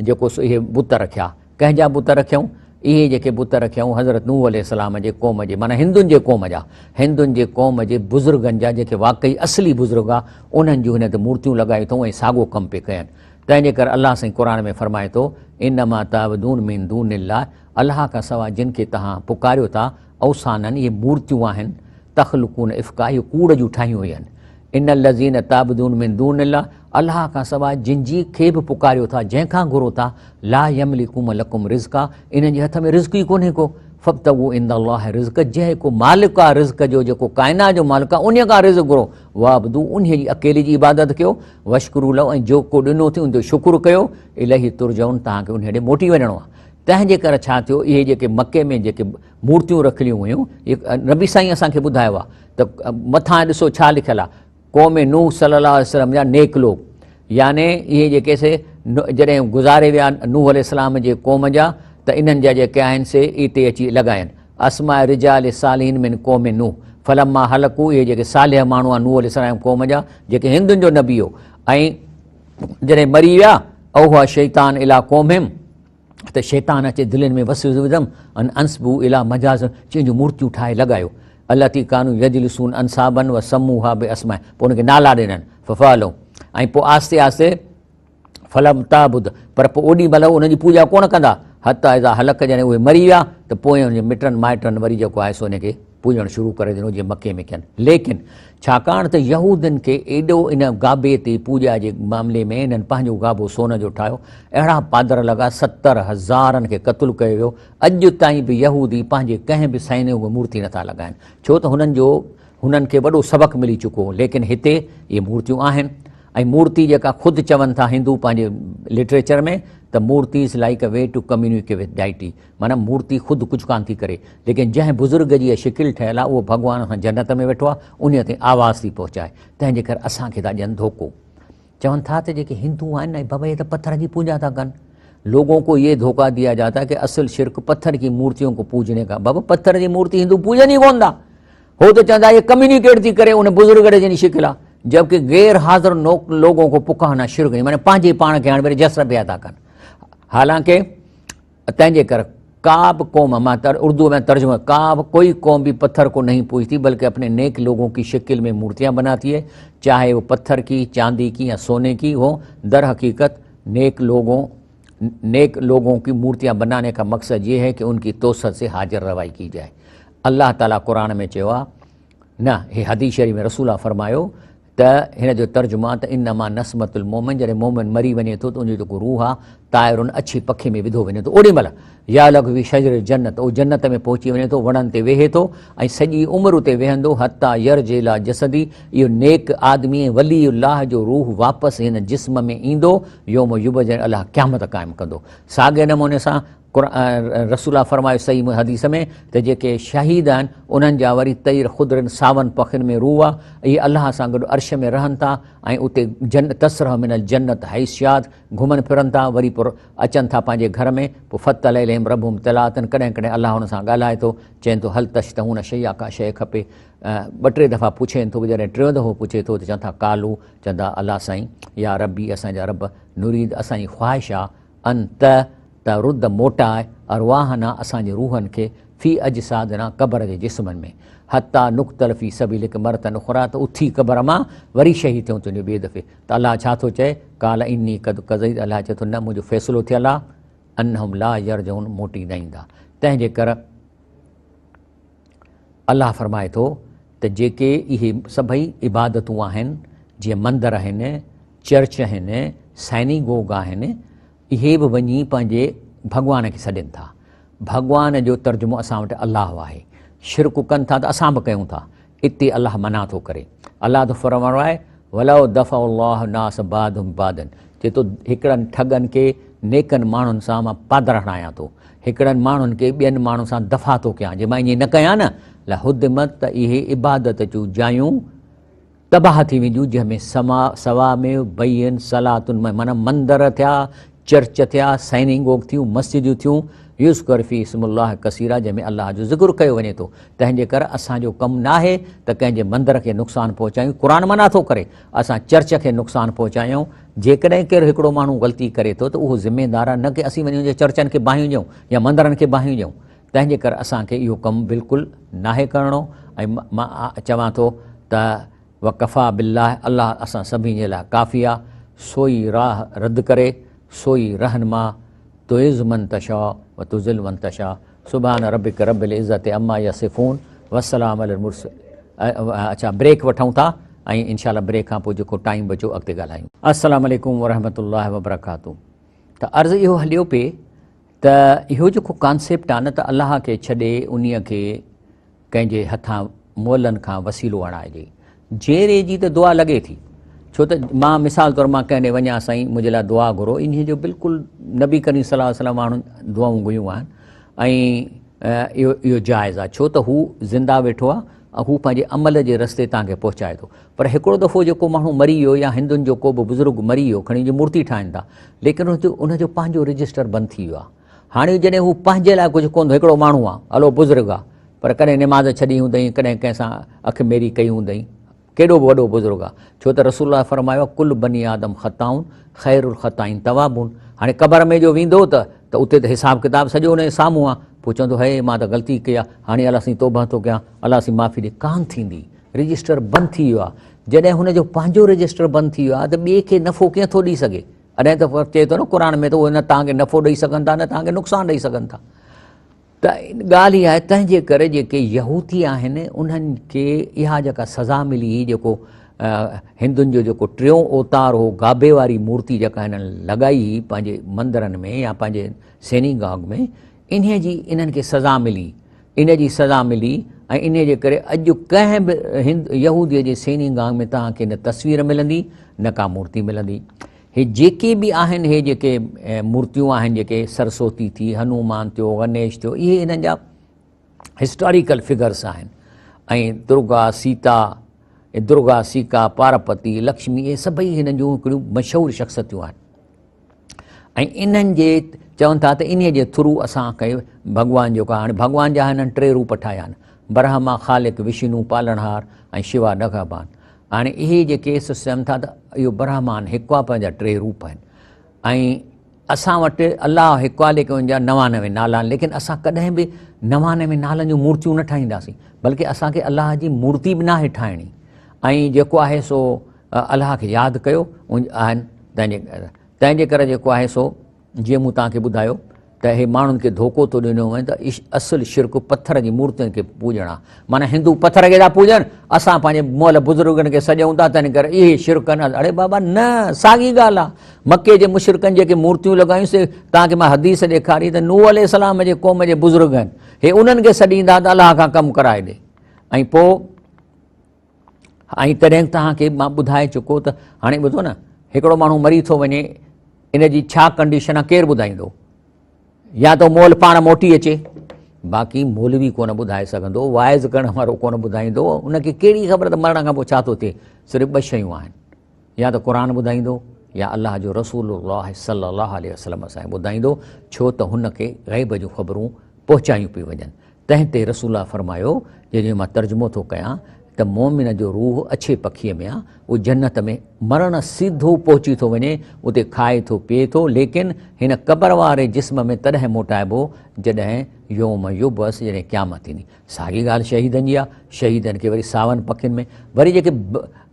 جيڪو سو اهي بت رکيا، ڪنهن جا بت رکيائون؟ اهي جيڪي بت رکيائون حضرت نوح عليه السلام جي قوم جي معنيٰ هندن جي قوم جا، هندن جي قوم جي بزرگن جا جيڪي واقعي اصلي بزرگ ها انهن جون هن تي مورتيون لڳايون اٿئون ۽ ساڳو ڪم پئي ڪين. تنهن جي ڪري الله سائين قرآن ۾ فرمائي ٿو، انما تعبدون من دون الله الله کان سواء جن کي توهان پڪاريو ٿا اوثانن اهي مورتيون آهن، تخلقون افڪا اهي ڪوڙ جون ٺاهيون ويون آهن. ان الذين تعبدون من دون الله الله کان سواء جن جي کي به پڪاريو ٿا جنهن کان گهرو ٿا لا يملڪون لڪم رزقا انهن جي هٿ ۾ رزق ئي ڪونهي ڪو فابتغوا عند الله الرزق جنهن ڪو مالڪ آ رزق جو جيڪو ڪائنات جو مالڪ آ انهي کان رزق گهرو واعبدوا انهي جي اڪيلي جي عبادت ڪيو واشڪروا له ۽ جو ڪو ڏنو ٿي ان جو شڪر ڪيو اليه ترجعون توهان کي انهي ڏي موٽي وڃڻو آ تنهن جي ڪري ڇا ٿيو اهي جيڪي مڪي ۾ جيڪي مورتيون رکليون هيون نبي سائين اسان کي ٻڌايو آ ته مٿان ڏسو ڇا لکيل آ قوم نوح صلي الله عليه وسلم جا نيڪ لوگ يعني اهي جيڪي سي جڏهن گذاري ويا نوح عليه السلام جي قوم جا ته انهن جا جيڪي آهن سي اتي اچي لڳاين اسماء رجال صالحين من قوم نوح فلما هلڪو اهي جيڪي صالح ماڻهو آهن نوح عليه السلام قوم جا جيڪي هندن جو نبي هو ۽ جڏهن مري ويا اوها شيطان الى قومهم ته شيطان اچي دلين ۾ وسوسو وڌم ان انسبو الي مجاز چين جون مورتيون ٺاهي لڳايو التي ڪانو يجلسون انصابا وسموها باسماء پوء ان کي نالا ڏنن ففعلوا ۽ پوء آهستي آهستي فلم تعبد پر پوء اوڏي مهل انهن جي پوڄا ڪونه ڪندا حتي اذا هلڪ جڏهن اهي مري ويا ته پوء انهن جي مٽن مائٽن وري جيڪو آهي سو ان کي پوڄڻ شروع ڪري ڏنو جيئن مڪي ۾ ڪين. ليڪن ڇاڪاڻ ته يهودين کي ايڏو ان گابي تي پوڄا جي معاملي ۾ انهن پنهنجو گابو سون جو ٺاهيو، اهڙا پادر لڳا 70 هزارن کي قتل ڪيو ويو، اڄ تائين به يهودي پنهنجي ڪنهن به سينيگ ۾ مورتي نٿا لڳائن ڇو ته هنن جو هنن کي وڏو سبق ملي چڪو هو، ليڪن هتي اهي مورتيون آهن ۽ مورتي جيڪا خود چون ٿا هندو پنهنجي لٽريچر ۾ ته مورتي is like a way to communicate with deity معنيٰ مورتي خود ڪجهه ڪانه ٿي ڪري، ليڪن جنهن بزرگ جي اها شڪل ٺهيل آهي، اهو ڀڳوان سان جنت ۾ ويٺو آهي، انهيء تائين آواز ٿي پهچائي، تنهن جي ڪري اسان کي ٿا ڏين ڌوڪو. چون ٿا ته جيڪي هندو آهن نه، بابا اهي ته پٿر جي پوڄا ٿا ڪن. لوگون ڪو يي ڌوڪا ديا جاتا هي ڪه اصل شرڪ پٿر ڪي مورتيون ڪو پوجني ڪا. بابا پٿر جي مورتي هندو پوڄن ئي ڪونه ٿا. هو ته چوندا اهي ڪميونيڪيٽ ٿي ڪري ان بزرگ ڏي جن جي شڪل آهي. جبڪه غير حاضر لوگون ڪو پڪارنا شرڪ نهين. معنيٰ پنهنجي پاڻ کي هاڻي وري جس رپيا ٿا ڪن. حالانڪه تنهن جي ڪر ڪا به قوم، مان اردو ۾ ترجمو، ڪا به ڪوئي قوم به پٿر ڪو نهين پوجتي بلڪه اپني نيڪ لوگون ڪي شڪل ۾ مورتيان بناتي هي چاهي وو پٿر ڪي، چاندي ڪي يا سوني ڪي هو، درحقيقت نيڪ لوگون نيڪ لوگون ڪي مورتيان بناني ڪا مقصد يه هي ڪي ان ڪي توسط سي حاضر روائي ڪي جائي. الله تعالي قرآن ۾ چيو آهي نه هي حديث شريف ۾ رسول الله فرمايو ته هن جو ترجمو آهي ته انما نسمة المومن جڏهن مومن مري وڃي ٿو ته ان جو جيڪو روح آهي طائر اڇي پکي ۾ وڌو وڃي ٿو اوڏي مهل يعلق في شجر الجنت اهو جنت ۾ پهچي وڃي ٿو وڻن تي ويهي ٿو ۽ سڄي عمر اتي ويهندو حتيٰ يرجع الي جسدي اهو نيڪ آدمي ۽ ولي الله جو روح واپس هن جسم ۾ ايندو يوم يبعث جڏهن الله قيامت قائم ڪندو ساڳئي نموني سان رسول الله فرمايو صحيح حديث ۾ ته جيڪي شهيد آهن انهن جا وري طير خضر ساون پکين ۾ روح آ اهي الله سان گڏ عرش ۾ رهن ٿا ۽ اتي جن تسرح من الجنت حيث شاءت گهمن ڦرن ٿا وري پوء اچن ٿا پنهنجي گهر ۾ پوء فطلع اليهم ربهم طلعة ڪڏهن ڪڏهن الله انهن سان ڳالهائي ٿو چين ٿو هل تشتهون شيئا ڪا شيء کپي ٻه ٽي دفعا پڇين ٿو جڏهن ٽيون دفعو پڇي ٿو ته چون ٿا قالو چوندا الله سائين يا ربي اسان جا رب نريد اسان جي خواهش آ ان ته ته رد موٽاء ارواحنا اسان جي روحن کي في اجسادنا قبر جي جسمن ۾ حتي نقتل في سبيلک مرة اخري ته اٿي قبر مان وري شهيد ٿيون تنهنجو ٻئي دفعي ته الله ڇا ٿو چئي قال اني قد قضيت الله چئي ٿو نه منهنجو فيصلو ٿيل آ انهم لا يرجعون موٽي نه ايندا تنهن جي ڪر الله فرمائي ٿو ته جيڪي اهي سڀئي عبادتون آهن جيئن مندر آهن چرچ آهن، سائنيگوگ آهن، اهي به وڃي پنهنجي ڀڳوان کي سڏين ٿا. ڀڳوان جو ترجمو اسان وٽ الله آهي. شرڪ ڪن ٿا ته اسان به ڪيون ٿا. اتي الله منع ٿو ڪري. الله ٿو فرمائي، ولو دفع الله الناس بعضهم ببعض چئي ٿو هڪڙن ٺڳن کي نيڪن ماڻهن سان مان پادر هڻايان ٿو. هڪڙن ماڻهن کي ٻين ماڻهن سان دفع ٿو ڪيان. جي مان ائين نه ڪيان نه، لهدمت ته اهي عبادت جون جايون تباهه ٿي وينديون جنهن ۾ سما، صوامع، بين، صلاتن ۾ معنيٰ مندر ٿيا، چرچ ٿيا، سائنيگوگ ٿيون، مسجدون ٿيون، يذڪر فيه اسم الله ڪثيرا جنهن ۾ الله جو ذڪر ڪيو وڃي ٿو، تنهن جي ڪري اسان جو ڪم ناهي ته ڪنهن جي مندر کي نقصان پهچايون، قرآن منع ٿو ڪري اسان چرچ کي نقصان پهچايون، جيڪڏهن ڪير هڪڙو ماڻهو غلطي ڪري ٿو ته اهو ذميدار آهي نه ڪي اسين وڃي ان جي چرچن کي باهيون ڏيون يا مندرن کي باهيون ڏيون. تنهن جي ڪري اسان کي اهو ڪم بلڪل ناهي ڪرڻو ۽ مان چوان ٿو ته وڪفا بالله الله اسان سڀني جي لاء ڪافي آ سوئي راهه رد ڪري سوئي رهنما تعز من تشاء وتذل من تشاء سبحان ربک رب العزت عما يصفون والسلام علي المرسلين اڇا بريڪ وٺون ٿا ۽ انشاء الله بريڪ کان پوء جيڪو ٽائيم بچو اڳتي ڳالهايون. السلام عليڪم ورحمة الله وبرڪاته ته عرض اهو هليو پئي. ته اهو جيڪو ڪانسيپٽ آهي نه ته الله کي ڇڏي انهي کي ڪنهن جي هٿان مئلن کان وسيلو اڻائجي. جيئري جي ته دعا لڳي ٿي. ڇو ته مان مثال طور مان ڪنهن ڏي وڃان سائين منهنجي لاء دعا گهرو انهي جو بلڪل نبي ڪريم صلي الله عليه وسلم ماڻهن دعائون گهريون آهن ۽ اهو اهو جائز آهي ڇو ته هو زنده ويٺو آهي ۽ هو پنهنجي عمل جي رستي توهان کي پهچائي ٿو پر هڪڙو دفعو جيڪو ماڻهو مري ويو يا هندن جو ڪو به بزرگ مري ويو کڻي جي مورتي ٺاهين ٿا ليڪن ان جو پنهنجو رجسٽر بند ٿي ويو آهي هاڻي جڏهن هو پنهنجي لاء ڪجهه ڪونه هڪڙو ماڻهو آهي هلو بزرگ آهي پر ڪڏهن نماز ڇڏي هوندئين ڪڏهن ڪنهن سان اک ميري ڪئي هوندئين ڪيڏو به وڏو بزرگ آهي ڇو ته رسول الله فرمايو آهي ڪل بني آدم خطائون خير الخطائين توابون هاڻي قبر ۾ جو ويندو ته ته اتي ته حساب ڪتاب سڄو ان جي سامهون آهي پوء چوندو هي مان ته غلطي ڪئي آهي هاڻي الله سائين توبه ٿو ڪيان الله سائين معافي ڏي ڪانه ٿيندي رجسٽر بند ٿي ويو آهي جڏهن هن جو پنهنجو رجسٽر بند ٿي ويو آهي ته ٻئي کي نفعو ڪيئن ٿو ڏئي سگهي اڏهن ته چئي ٿو نه قرآن ۾ ته اهي نه توهان کي نفعو ڏئي سگهن ٿا نه توهان کي نقصان ڏئي سگهن ٿا ته ڳالهه اها آهي تنهن جي ڪري جيڪي يهودي آهن انهن کي اها جيڪا سزا ملي هئي جيڪو هندن جو جيڪو ٽيون اوتار هو گابي واري مورتي جيڪا هنن لڳائي هئي پنهنجي مندرن ۾ يا پنهنجي سينيگاگ ۾ انهي جي انهن کي سزا ملي ان جي سزا ملي ۽ انهي جي ڪري اڄ ڪنهن به هند يهودي جي سينيگاگ ۾ توهان کي نه تصوير ملندي نه ڪا مورتي ملندي هي جيڪي به آهن هي جيڪي مورتيون آهن جيڪي سرسوتي ٿي هنومان ٿيو گنيش ٿيو اهي انهن جا هسٽاريڪل فگرس آهن ۽ درگا سيتا درگا سيڪا پارپتي لڪشمي اهي سڀئي هنن جون هڪڙيون مشهور شخصيتون آهن ۽ انهن جي چون ٿا ته انهي جي ٿرو اسان کي ڀڳوان جيڪو آهي هاڻي ڀڳوان جا هنن ٽي روپ ٺاهيا آهن برهما خالق وشنو پالڻهار ۽ شوا نگهبان هاڻي اهي جيڪي سو چون ٿا ته اهو برهمان هڪ آهي پنهنجا ٽي روپ آهن ۽ اسان وٽ الله هڪ آهي ليڪن ان جا 99 نالا آهن ليڪن اسان ڪڏهن به 99 نالن جون مورتيون نه ٺاهينداسين بلڪه اسان کي الله جي مورتي به ناهي ٺاهڻي ۽ جيڪو آهي سو الله کي ياد ڪيو آهن تنهن جي ڪري جيڪو آهي سو جيئن مون توهان کي ٻڌايو ته هي ماڻهن کي ڌوڪو ٿو ڏنو وڃي ته اصل شرڪ پٿر جي مورتين کي پوڄڻ آهي معنيٰ هندو پٿر کي ٿا پوڄن اسان پنهنجي مئل بزرگن کي سڏيون ٿا تنهن ڪري اهي شرڪ آهن اڙي بابا نه ساڳي ڳالهه آهي مڪي جي مشرڪن جيڪي مورتيون لڳايون سي توهان کي مان حديث ڏيکاري ته نوح عليه السلام جي قوم جي بزرگ آهن هي انهن کي سڏيندا ته الله کان ڪم ڪرائي ڏي ۽ پوء ۽ تڏهن توهان کي مان ٻڌائي چڪو ته هاڻي ٻڌو نه هڪڙو ماڻهو مري ٿو وڃي ان جي ڇا ڪنڊيشن آهي ڪير ٻڌائيندو يا ته مول پاڻ موٽي اچي باقي مولوي ڪونه ٻڌائي سگهندو واعظ ڪرڻ وارو ڪونه ٻڌائيندو ان کي ڪهڙي خبر ته مرڻ کان پوء ڇا ٿو ٿئي صرف ٻه شيون آهن يا ته قرآن ٻڌائيندو يا الله جو رسول الله صلي الله عليه وسلم اسان کي ٻڌائيندو ڇو ته هن کي غيب جون خبرون پهچايون پيون وڃن تنهن تي رسول الله فرمايو، جنهن جو مان ترجمو ٿو ڪيان، ته مؤمن جو روح اڇي پکيء ۾ آ، اهو جنت ۾ مرڻ سيڌو پهچي ٿو وڃي، اتي کائي ٿو پيئي ٿو، ليڪن هن قبر واري جسم ۾ تڏهن موٽائبو، جڏهن يوم يبعث جڏهن قيامت ٿيندي. ساڳي ڳالهه شهيدن جي آ، شهيدن کي وري ساون پکين ۾، وري جيڪي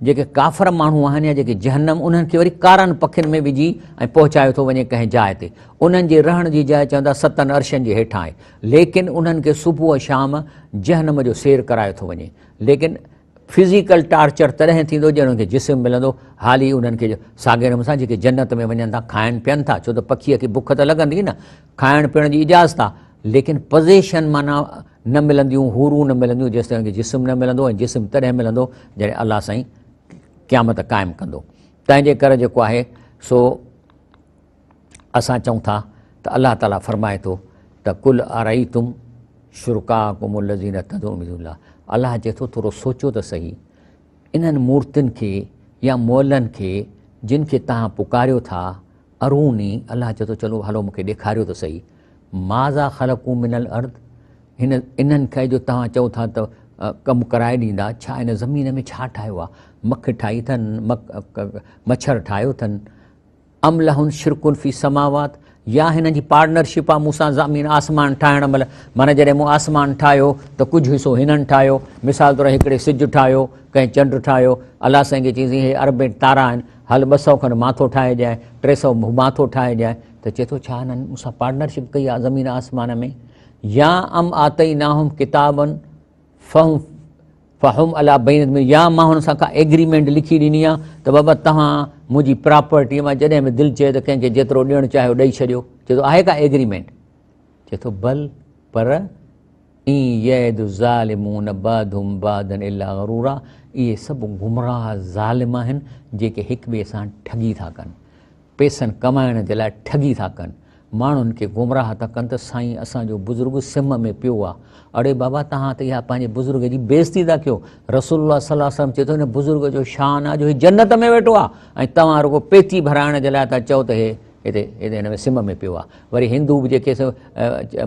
جيڪي ڪافر ماڻهو آهن يا جيڪي جهنم انهن کي وري ڪارن پکين ۾ وجهي ۽ پهچايو ٿو وڃي ڪنهن جاء تي، انهن جي رهڻ جي جاء چوندا ستن عرشن جي هيٺان آهي. ليڪن انهن کي صبح ۽ شام جهنم جو سير ڪرايو ٿو وڃي ليڪن فزيڪل ٽارچر تڏهن ٿيندو جڏهن انهن کي جسم ملندو حالي انهن کي ساڳي نموني سان جيڪي جنت ۾ وڃن ٿا کائن پين ٿا ڇو ته پکيء کي بک ته لڳندي نه کائڻ پيئڻ جي اجازت آ ليڪن پزيشن معنيٰ نه ملنديون حورون نه ملنديون جيستائين انهن کي جسم نه ملندو ۽ جسم تڏهن ملندو جڏهن الله سائين قيامت قائم ڪندو تنهن جي ڪري جيڪو آهي سو اسان چئون ٿا ته الله تعاليٰ فرمائي ٿو ته قل ارئيتم شرڪاڪم الذين تدعون من دون الله الله چئي ٿو ٿورو سوچو ته سهي انهن مورتين کي يا مئلن کي جن کي توهان پڪاريو ٿا اروني الله چئي ٿو چلو هلو مونکي ڏيکاريو ته سهي ماذا خلقو من الارض هن انهن کي جو توهان چئو ٿا ته ڪم ڪرائي ڏيندا ڇا هن زمين ۾ ڇا ٺاهيو آهي مک ٺاهي اٿن مڇر ٺاهيو اٿن ام لهن شرڪ في السماوات يا هنن جي پارٽنرشپ آ مون سان زمين آسمان ٺاهڻ مهل معنيٰ جڏهن مون آسمان ٺاهيو ته ڪجهه حصو هنن ٺاهيو مثال طور هڪڙي سج ٺاهيو ڪنهن چنڊ ٺاهيو الله سائين کي چيائين هي اربين تارا آهن هل 200 کن مان ٿو ٺاهي ڏيانء 300 مان ٿو ٺاهي ڏيانء ته چئي ٿو ڇا هنن مون سان پارٽنرشپ ڪئي آ زمين آسمان ۾ يا ام آتيناهم ڪتابا فهم فهم علي بينة منه يا مان هن سان ڪا ايگريمينٽ لکي ڏني آ ته بابا توهان منهنجي پراپرٽي مان جڏهن به دل چئي ته ڪنهن کي جيترو ڏيڻ چاهيو ڏئي ڇڏيو. چئي ٿو آهي ڪا ايگريمينٽ؟ چئي ٿو بل پر ان يعد الظالمون بعضهم بعضا الا غرورا اهي سڀ گمراهه ظالم آهن جيڪي هڪ ٻئي سان ٺڳي ٿا ڪن، پئسن ڪمائڻ جي لاء ٺڳي ٿا ڪن، ماڻهن کي گمراهه ٿا ڪن ته سائين اسان جو بزرگ سم ۾ پيو آ. اڙي بابا توهان ته اها پنهنجي بزرگ جي بيعزتي ٿا ڪيو. رسول الله صلي الله عليه وسلم چئي ٿو هن بزرگ جو شان آ جو هي جنت ۾ ويٺو آ ۽ توهان رڳو پيتي ڀرائڻ جي لاء ٿا چئو ته هي هتي هتي هن ۾ سم ۾ پيو آ. وري هندو به جيڪي سو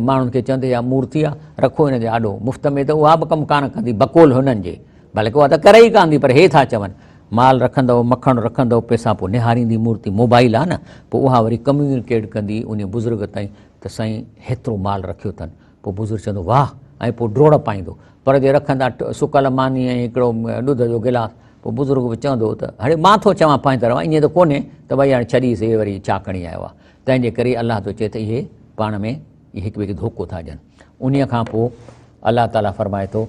ماڻهن کي چون ته اها مورتي آ رکو هن جي آڏو مفت ۾ ته اها به ڪم ڪانه ڪندي بقول هنن جي بلڪه اها ته ڪري ئي ڪانه ٿي پر هي ٿا چون مال رکندؤ مکڻ رکندؤ پئسا پوء نهاريندي مورتي موبائل آ نه پوء اها وري ڪميونيڪيٽ ڪندي انهي بزرگ تائين ته سائين هيترو مال رکيو اٿن پوء بزرگ چوندو واهه ۽ پوء ڊوڙ پائيندو پر جي رکندا سڪل ماني ۽ هڪڙو ڏڌ جو گلاس پوء بزرگ به چوندو ته هڙي مان ٿو چوان پنهنجي طرفان ائين ته ڪونهي ته ڀئي هاڻي ڇڏيس هي وري ڇا کڻي آيو آ تنهن جي ڪري الله ٿو چئي ته اهي پاڻ ۾ هڪ ٻئي کي ڌوڪو ٿا ڏين انهي کان پوء الله تعالي فرمائي ٿو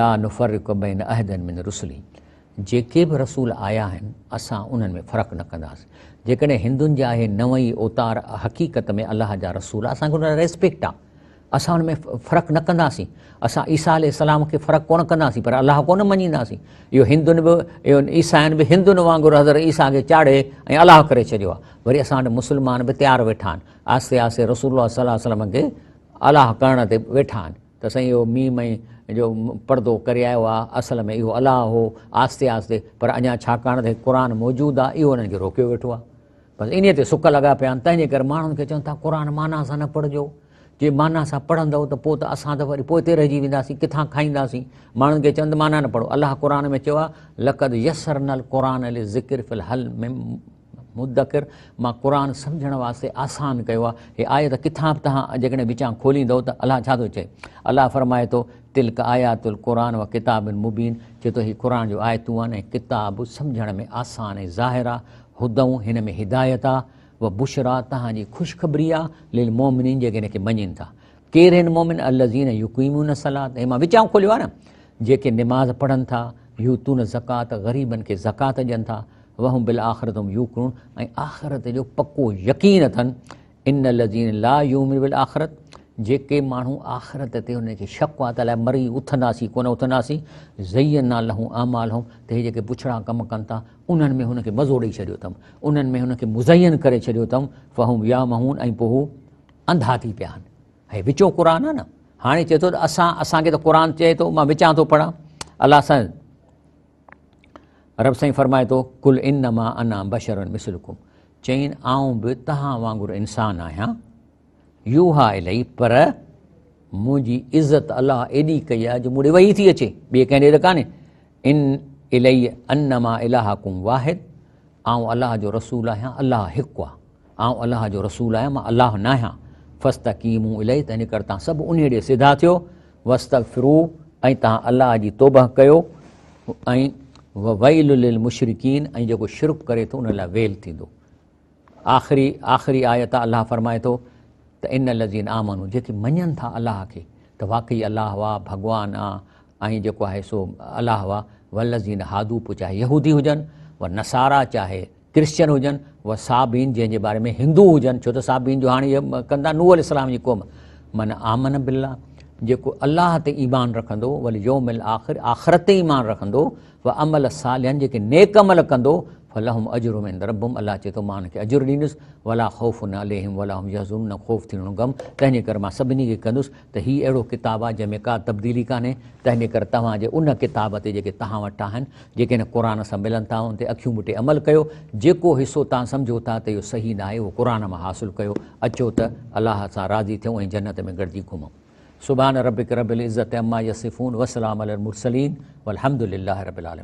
لا نفرق بين احد من رسله جيڪي به رسول آيا آهن اسان انهن ۾ فرق نه ڪنداسين. جيڪڏهن هندن جا اهي نوئي اوتار حقيقت ۾ الله جا رسول اسان کي ان لاء ريسپيڪٽ آ اسان ان ۾ فرق نه ڪنداسين. اسان عيسيٰ عليه السلام کي فرق ڪونه ڪنداسين پر الله ڪونه مڃينداسين. اهو هندن به اهو عيسائين به هندن وانگر حضرت عيسيٰ کي چاڙهي ۽ الله ڪري ڇڏيو آ. وري اسان وٽ مسلمان به تيار ويٺا آهن آهستي آهستي رسول الله صلي الله عليه وسلم کي الله ڪرڻ تي ويٺا آهن. ته سائين اهو ميم ۽ جو پردو ڪري آيو آ، اصل ۾ اهو الله هو، آهستي آهستي، پر اڃا ڇاڪاڻ ته هي قرآن موجود آ، اهو انهن کي روڪيو ويٺو آ. بس انهيء تي سڪ لڳا پيا آهن، تنهن جي ڪري ماڻهن کي چون ٿا قرآن معنيٰ سان نه پڙهجو، جي معنيٰ سان پڙهندؤ ته پوء ته اسان ته وري پوئتي رهجي وينداسين، ڪٿان کائينداسين؟ ماڻهن کي چون ته معنيٰ نه پڙهو، الله قرآن ۾ چيو آ، لقد يسرنا القرآن للذڪر فهل من مدڪر، مان قرآن سمجهڻ واسطي آسان ڪيو آهي. هي آيت ڪٿان به توهان جيڪڏهن وچان کوليندؤ ته الله ڇا ٿو چئي؟ الله فرمائي ٿو، تلڪ آيات القرآن و ڪتاب مبين، چئي ٿو هي قرآن جون آيتون آهن ۽ ڪتاب سمجهڻ ۾ آسان ۽ ظاهر آهي، هدًا هن ۾ هدايت آهي، و بشريٰ توهان جي خوشخبري آهي، للمؤمنين جيڪي هن کي مڃين ٿا. ڪير آهن مؤمن؟ الذين يقيمون الصلاة، هي مان وچان کوليو آهي نه، جيڪي نماز پڙهن ٿا، يؤتون الزڪاة غريبن کي زڪوات ڏين ٿا، وهم بالآخرة هم يوقنون ۽ آخرت جو پڪو يقين اٿن، ان الذين لا يؤمنون بالآخرة جيڪي ماڻهو آخرت تي انهن کي شڪ آهي ته الائي مري اٿنداسين ڪونه اٿنداسين، زينا لهم اعمالهم ته هي جيڪي بڇڙا ڪم ڪن ٿا انهن ۾ هن کي مزو ڏئي ڇڏيو اٿم، انهن ۾ هن کي مزين ڪري ڇڏيو اٿم، فهم يعمهون ۽ پوء هو انڌا ٿي پيا آهن. هي وچون قرآن آهي نه، هاڻي چئي ٿو ته اسان اسان کي ته قرآن چئي ٿو مان وچان ٿو پڙهان، الله سائين رب سائين فرمائي ٿو قل انما انا بشر مثلڪم چئين آئون به توهان وانگر انسان آهيان يوحا الي پر منهنجي عزت الله ايڏي ڪئي آهي جو مون ڏي وحي ٿي اچي ٻئي ڪنهن ڏي ته ڪانهي ان الي انما الهڪم واحد آئون الله جو رسول آهيان الله هڪ آهي آئون الله جو رسول آهيان مان الله ناهيان فاستقيموا الي تنهن ڪري توهان سڀ انهي ڏي سڌا ٿيو واستغفروه ۽ توهان الله جي توبه ڪيو ۽ وويل للمشرڪين ۽ جيڪو شرڪ ڪري ٿو ان لاء ويل ٿيندو. آخري آخري آيت الله فرمائي ٿو ته ان الذين آمنوا جيڪي مڃن ٿا الله کي ته واقعي الله آ ڀڳوان آ ۽ جيڪو آهي سو الله آ والذين هادو پوء چاهي يهودي هجن و نصارا چاهي ڪرسچن هجن و صابين جنهن جي باري ۾ هندو هجن ڇو ته صابين جو هاڻي ڪندا نوح عليه السلام جي قوم من آمن بالله جيڪو الله تي ايمان رکندو واليوم الاخر آخرت تي ايمان رکندو وعمل صالحا جيڪي نيڪ عمل ڪندو فلهم اجرهم عند ربهم الله چئي ٿو مان ان کي اجر ڏيندس ولا خوف عليهم ولا هم يحزنون نه خوف ٿيندو نه غم تنهن جي ڪري مان سڀني کي ڪندس ته هي اهڙو ڪتاب آهي جنهن ۾ ڪا تبديلي ڪانهي تنهن جي ڪري توهان جي ان ڪتاب تي جيڪي توهان وٽ آهن جيڪي هن قرآن سان ملن ٿا ان تي اکيون ٻوٽي عمل ڪيو، جيڪو حصو توهان سمجهو ٿا ته اهو صحيح ناهي اهو قرآن مان حاصل ڪيو، اچو ته الله سان راضي ٿيون ۽ جنت ۾ گڏجي گهمون. سبحان ربک رب العزت عما يصفون وسلام علي المرسلين والحمد لله رب العالمين.